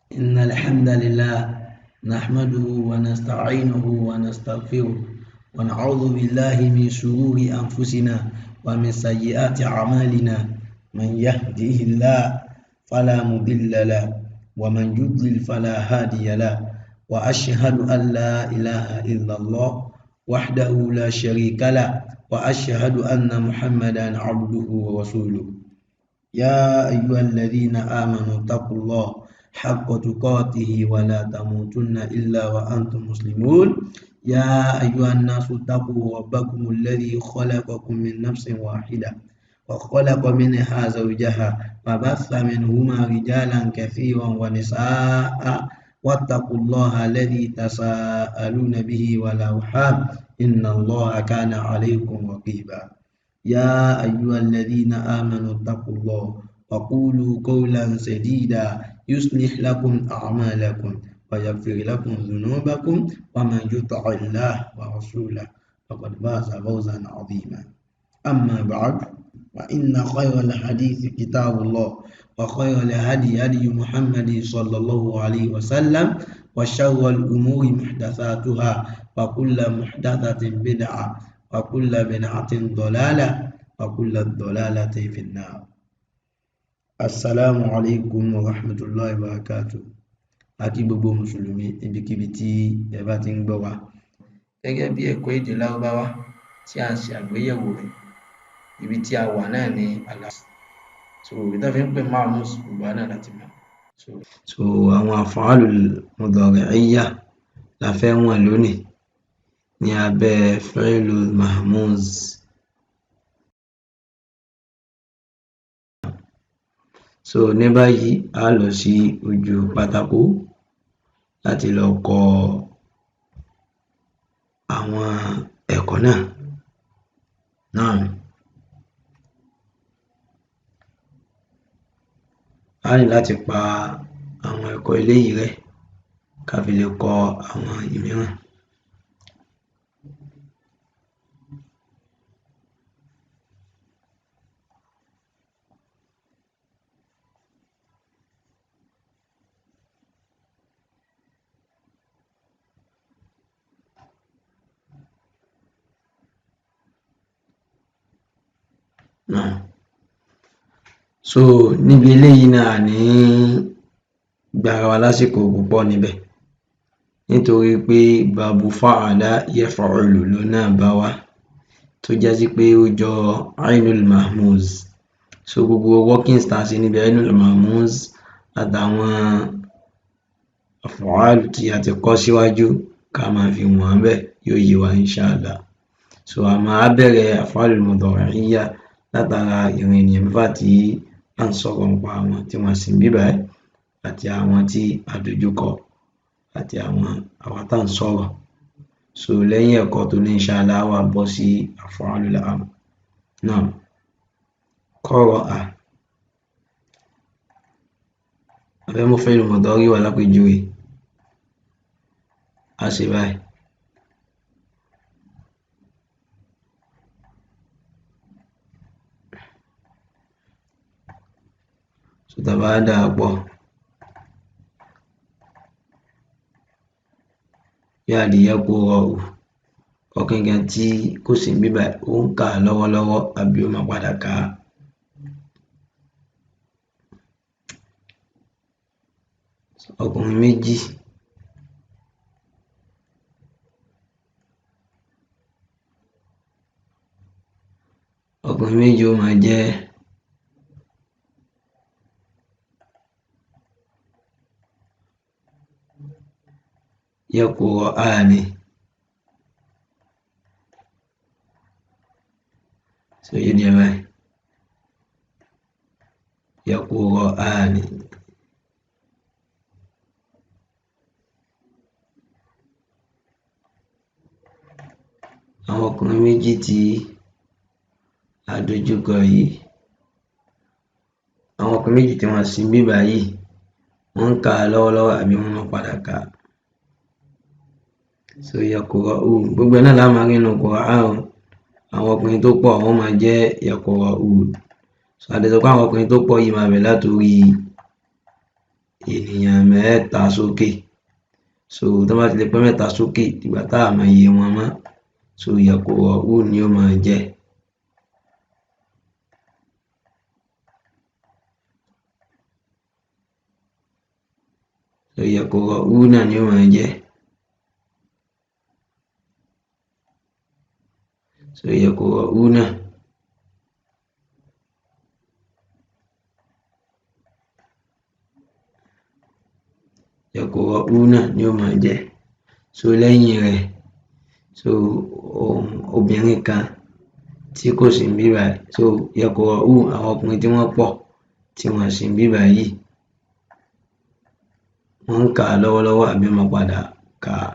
إن الحمد لله نحمده ونستعينه ونستغفره ونعوذ بالله من شرور أنفسنا ومن سيئات أعمالنا. من يهده الله فلا مضل له ومن يضلل فلا هادي له، وأشهد أن لا إله إلا الله وحده لا شريك له، وأشهد أن محمدا عبده ورسوله. يا أيها الذين آمنوا اتقوا الله حق تقاته ولا تموتن إلا وأنتم مسلمون. يا أيها الناس اتقوا ربكم الذي خلقكم من نفس واحدة وخلق منها زوجها وبث منهما رجالا كثيرا ونساء، واتقوا الله الذي تساءلون به والأرحام إن الله كان عليكم رقيبا. يا أيها الذين آمنوا اتقوا الله وقولوا قولا سديدا يصلح لكم أعمالكم ويغفر لكم ذنوبكم، ومن يطع الله ورسوله فقد فاز فوزا عظيما. أما بعد، فإن خير الحديث كتاب الله، وخير الهدي هدي محمد صلى الله عليه وسلم، وشر الأمور محدثاتها، وكل محدثة بدعة، وكل بدعة ضلالة، وكل الضلالة في النار. Assalamu alaikum wa rahmatullahi wa barakatuh. A kí gbogbo Mùsùlùmí níbikíbi tí ẹ bá ti ń gbọ́ wa. Gẹ́gẹ́ bí ẹ̀kọ́ èdè Lárúbáwá tí à ń ṣe àgbéyẹ̀wò rẹ̀, ibi tí a wà náà ni àlà. So ibi tí wọ́n fi ń pè Mahmuz, gbogbo wa náà láti mọ̀. So àwọn af'alul mudari'iyya la fẹ́ wọ̀n lónìí ní abẹ́ fi'lul mahmuz. So ní báyìí, a lọ sí ojú pátákó láti lọ kọ àwọn ẹ̀kọ́ náà. Naam. A ní láti pa àwọn ẹ̀kọ́ eléyìí rẹ́ ká fi lè kọ àwọn ìmíràn. Naam. So níbi eléyìí náà, ní gbára wa lásìkò púpọ̀ níbẹ̀, nítorí pé báàbù fa'ala yaf'ulu ló náà bá wá, tó já sí pé ó jọ ainul mahmuz. So gbogbo workings tá a ṣe níbi ainul mahmuz àtàwọn af'al tí a ti kọ́ síwájú, ká máa fi wọ̀n bẹ́ẹ̀, yóò yé wa inshallah. So a máa bẹ̀rẹ̀ af'alul mudari'iyya látara ìran ènìyàn mẹ́fà tí à ń sọ̀rọ̀ nípa àwọn tí wọ́n sì ń bí báyìí, àti àwọn tí a dojúkọ, àti àwọn àwa tá à ń sọ̀rọ̀. So lẹ́yìn ẹ̀kọ́ tó ní inshallah, wá bọ́ sí af'alul amr. Naam. Qara'a, a fẹ́ mú fi'l mudari wá lápèjúwe, a ṣe báyìí. So tá a bá dà á pọ̀, yóò di yaqra'u. Ọ̀kan gan tí kò sí níbí báyìí, ó ń kà á lọ́wọ́lọ́wọ́ àbí ó máa padà kà á. Ọkùnrin méjì ọkùnrin méjì ó máa jẹ́ yaqra'ani. So yé díẹ̀ báyìí, yaqra'ani. Àwọn ọkùnrin méjì tí a dojúkọ yìí, àwọn ọkùnrin méjì tí wọ́n sì ń bí báyìí, wọ́n ń kà á lọ́wọ́lọ́wọ́ àbí wọ́n máa padà kà á. So yaqra'un, gbogbo ẹ̀ náà la máa rí nínú Qur'an. Àwọn ọkùnrin tó pọ̀, wọ́n máa jẹ́ yaqra'un. So a lè sọ pé àwọn ọkùnrin tó pọ̀ yìí máa bẹ̀rẹ̀ látòrí Ènìyàn mẹ́ta sókè. So tó bá ti lè pé mẹ́ta sókè, ìgbà tá a mọ iye wọn mọ́, so yaqra'un ni ó máa jẹ́. So yaqra'una ni ó máa jẹ́. So yaqra'una. Yaqra'una ni ó máa jẹ́. So lẹ́yìn rẹ̀, so obìnrin kan tí kò sí níbí báyìí, so yaqra'un, àwọn ọkùnrin tí wọ́n pọ̀ tí wọ́n sì níbí báyìí, wọ́n ń kà á lọ́wọ́lọ́wọ́ àbí wọ́n padà kà á.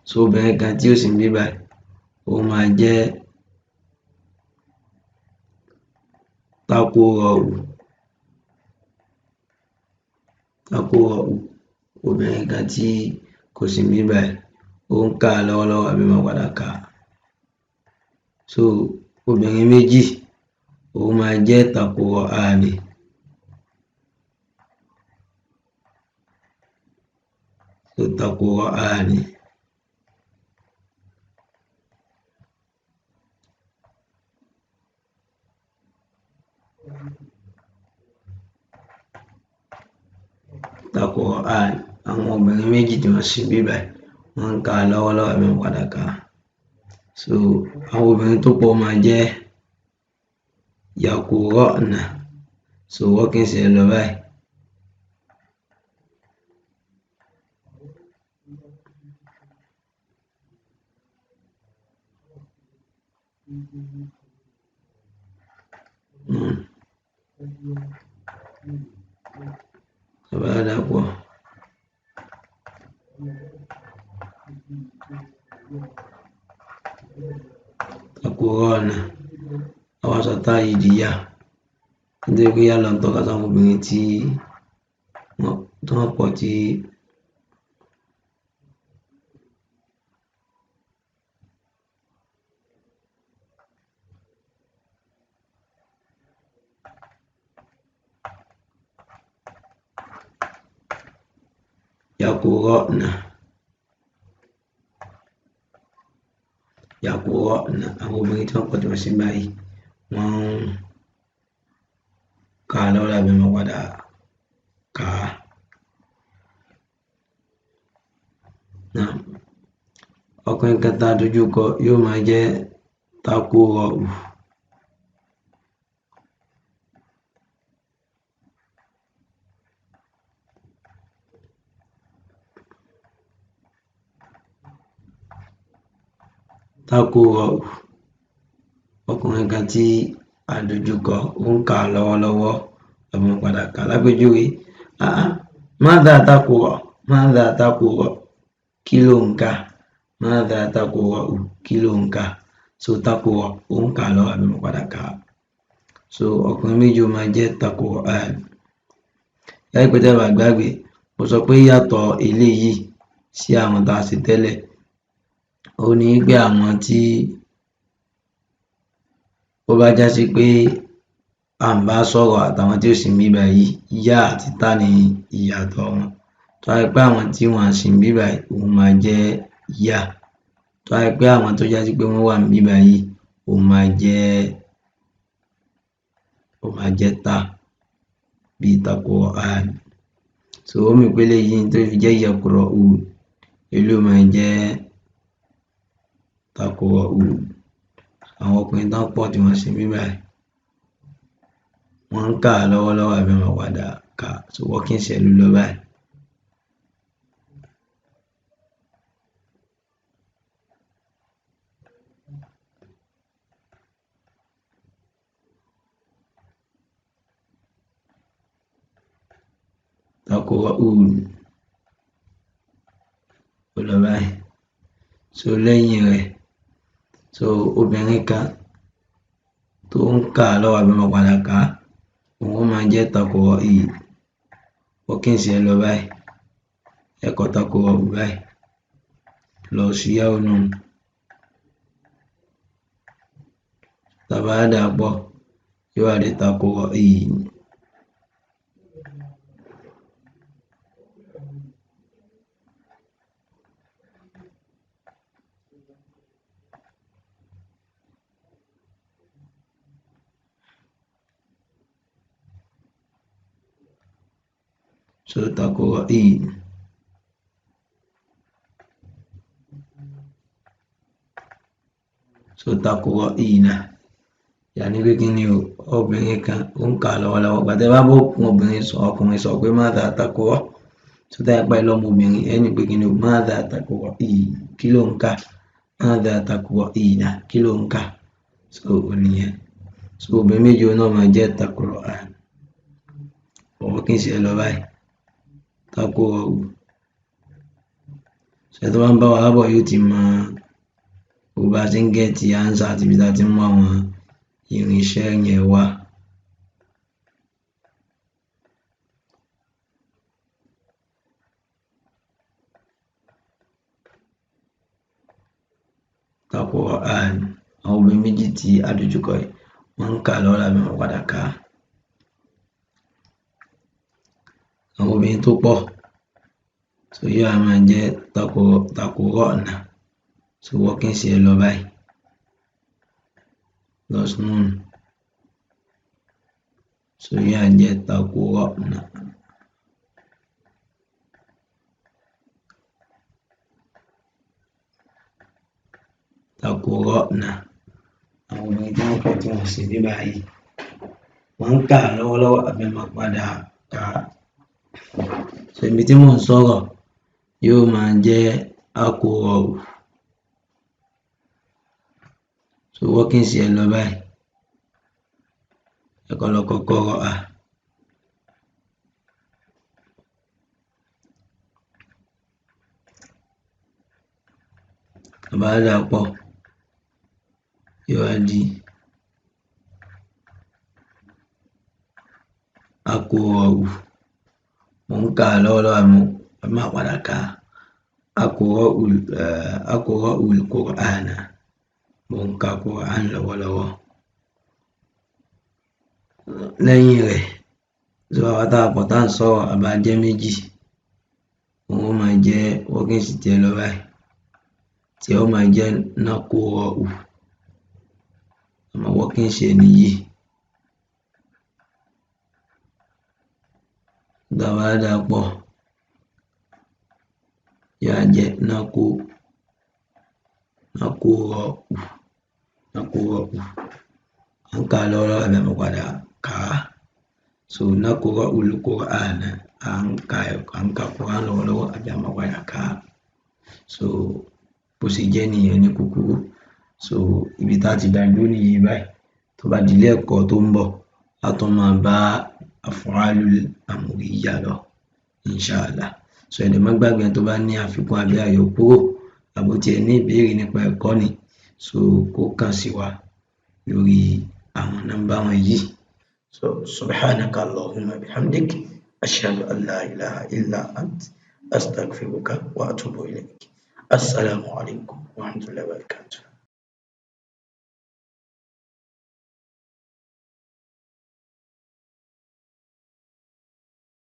So obìnrin kan tí ó sì níbí báyìí, ó máa jẹ́ taqra'u. Taqra'u, obìnrin kan tí kò sí níbí báyìí, ó ń kà á lọ́wọ́lọ́wọ́ àbí wọ́n padà kà á. So obìnrin méjì, ó máa jẹ́ taqra'ani. So taqra'ani. Taqra'ani, àwọn obìnrin méjì tí wọ́n sì níbí báyìí, wọ́n ń kà á lọ́wọ́lọ́wọ́ àbí wọ́n padà kà á. So àwọn obìnrin tó pọ̀ máa jẹ́ yaqra'na. So working ṣe lọ báyìí. Bàbá dàpọ̀. Taqra'na. Àwọn aṣọ tá yìí di yá. Nítorí pé yá lọ ń tọ́ka sáwọn obìnrin tí wọ́n pọ̀ tí yaqra'na. Yaqra'na, àwọn obìnrin tí wọ́n pọ̀ tí wọ́n sì báyìí, wọ́n ń kà á lọ́wọ́ àbí wọ́n padà kà á. Náà, ọkùnrin kan tá a dojú kọ yóò máa jẹ́ taqra'u. Taqra'u, ọkùnrin kan tí a dojú kọ, ó ń kà á lọ́wọ́lọ́wọ́ àbí wọ́n padà kà á. Lápèjúwe, madha taqra'u, madha taqra'u, kí ló ń kà? Madha taqra'u, kí ló ń kà? So taqra'u, ó ń kà á lọ́wọ́ àbí wọ́n padà kà á. So ọkùnrin méjì ó máa jẹ́ taqra'an. Láìpẹ́ tẹ́ bá gbàgbé, mo sọ pé yàtọ̀ eléyìí sí àwọn tá a ṣe tẹ́lẹ̀. Ó ní pé àwọn tí ó bá já sí pé à ń bá sọ̀rọ̀ àtàwọn tí ó sì níbí báyìí, yá àti tá ní ìyàtọ̀ wọn. Tó bá jẹ́ pé àwọn tí wọ́n sì níbí báyìí, òun máa jẹ́ yá. Tó bá jẹ́ pé àwọn tó já sí pé wọ́n wà níbí báyìí, òun máa jẹ́ tá bíi taqra'an. So ó mì pé eléyìí tó fi jẹ́ yaqra'un, eléyìí máa jẹ́ taqra'un. Àwọn ọkùnrin tán pọ̀ tí wọ́n sì níbí báyìí, wọ́n ń kà á lọ́wọ́lọ́wọ́ àbí wọ́n padà kà á. So working ṣe ló lọ báyìí. Taqra'un ó lọ báyìí. So lẹ́yìn rẹ̀, so obìnrin kan tó ń kà á lọ́wọ́ àbí wọ́n padà kà á, òun máa jẹ́ taqra'i. Working ṣe lọ báyìí. Ẹ̀kọ́ taqra'u báyìí plus yá nun. Tá bá dà pọ̀, yóò wá di taqra'i. So taqra'in. So taqra'ina. Yàní pé kí ni o, obìnrin kan ó ń kà lọ́wọ́lọ́wọ́. Gbàtẹ́ bá bó obìnrin sọ, ọkùnrin sọ pé madha taqra. So tá ẹ pa ẹ lọ́mọ obìnrin, ẹni pé kí ni o, madha taqra'in, kí ló ń kà? Madha taqra'ina, kí ló ń kà? So ònìyẹn. So obìnrin méjì náà máa jẹ́ taqra'an. Ọ̀wọ́ kí n ṣe lọ báyìí. Taqra'u. So ẹ tó bá ń bá wa bọ̀ yóò ti mọ bó bá ti ń gẹ̀ẹ́tì ánsà àti ibi tá a ti ń mú àwọn irinṣẹ́ yẹn wá. Taqra'an. Àwọn obìnrin méjì tí a dojúkọ yìí wọ́n ń kà lọ́wọ́ làbí wọ́n padà kà á. Àwọn obìnrin tó pọ̀, so yóò á máa jẹ́ taqra'na. So working ṣe lọ báyìí. Plus nun. So yóò á jẹ́ taqra'na. Taqra'na. Àwọn obìnrin tí wọ́n pọ̀ tí wọ́n sì ní báyìí. Wọ́n ń kà lọ́wọ́lọ́wọ́ àbí wọ́n padà kà á. So ibi tí mò ń sọ̀rọ̀ yóò máa jẹ́ aqra'u. So working ṣe lọ báyìí. Ẹ kọ́ lọ kọ qara'a. Tá bá dà á pọ̀, yóò wá di aqra'u. Mò ń kà á lọ́wọ́lọ́wọ́ àmọ́ máa padà kà á. Aqra'u al-Qur'ana. Mò ń ka Qur'an lọ́wọ́lọ́wọ́. Lẹ́yìn rẹ̀, tí àwa tá a pọ̀ tá à ń sọ̀rọ̀ àbá jẹ́ méjì, òun ó máa jẹ́ working sì tiẹ̀ lọ báyìí. Tí ó máa jẹ́ naqra'u. Àmọ́ working ṣe nìyí. Tá a bá dà á pọ̀, yóò á jẹ́ naqra'u. Naqra'u. À ń kà á lọ́wọ́lọ́wọ́ àbí a padà kà á. So naqra'u al-Qur'ana. À ń ka Qur'an lọ́wọ́lọ́wọ́ àbí a máa padà kà á. So bó ṣe jẹ́ nìyẹn ní kúkúrú. So ibi tá a ti dá dúró nìyí báyìí. Tó bá di ilé ẹ̀kọ́ tó ń bọ̀, a tún máa bá af'alul amriyya lọ, inshallah. So ẹ dẹ̀ má gbàgbé tó bá ní àfikún àbí àyọkúrò àbó tiẹ̀ ní ìbéèrè nípa ẹ̀kọ́ ni, so kó kàn sí wa lórí àwọn nọ́mbà wọ̀nyí. So subhanaka Allahumma bihamdik, ashhadu an la ilaha illa ant, astaghfiruka wa atubu ilayk. Assalamu alaikum wa rahmatullahi wa barakatuh.